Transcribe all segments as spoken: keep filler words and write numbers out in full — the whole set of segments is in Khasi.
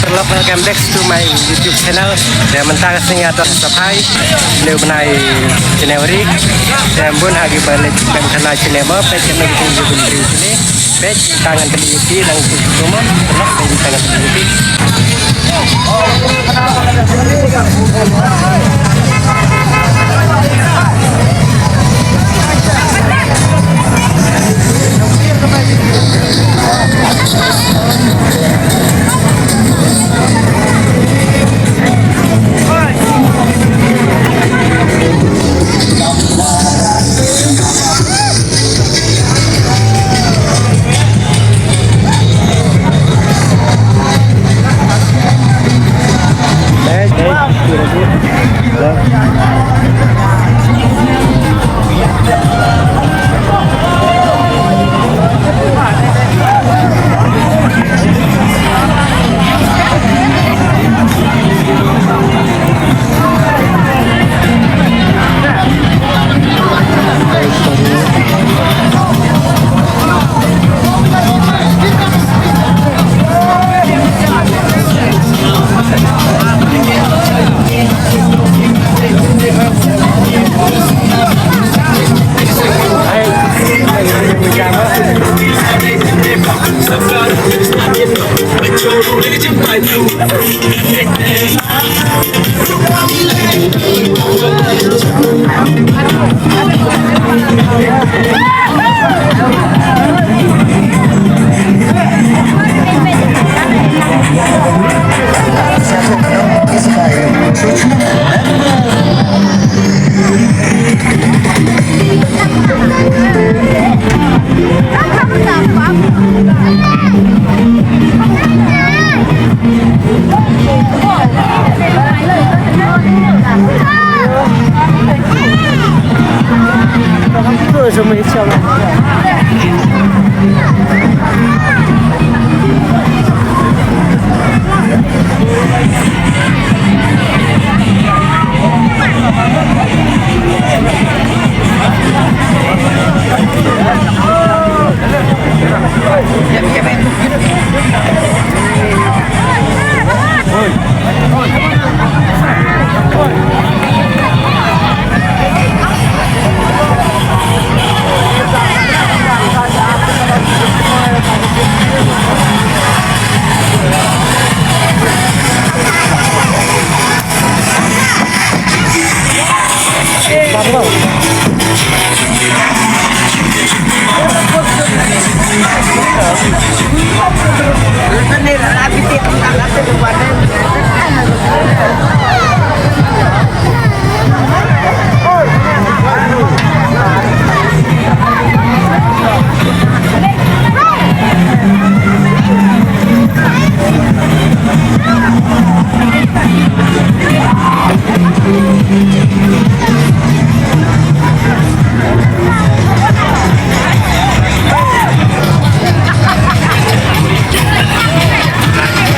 Hello, welcome back to my YouTube channel. Te mynta ka sngi ïa don Saphai, ne u bnai January. Te bun ha ki ba leh kan khana chine mo, peit kan ki bun ri chine. Peit tangan tadi iti nang tu tu mo, tenok peit tangan tadi iti.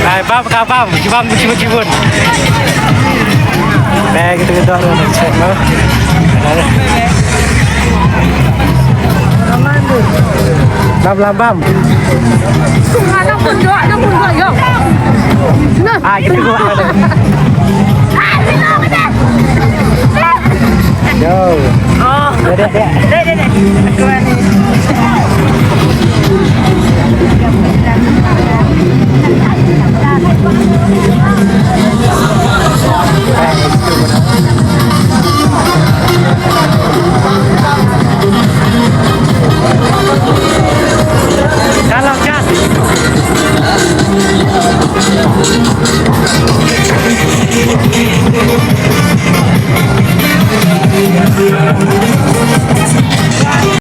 Ai, bam ka bam, ki bam ki bun ki bun. Ba kita kita dah check mo. Bam bam bam. Ada pun dua, ada pun dua, yo. Nah. Ah, kita dua. Yo. Oh. Dek, dek, dek.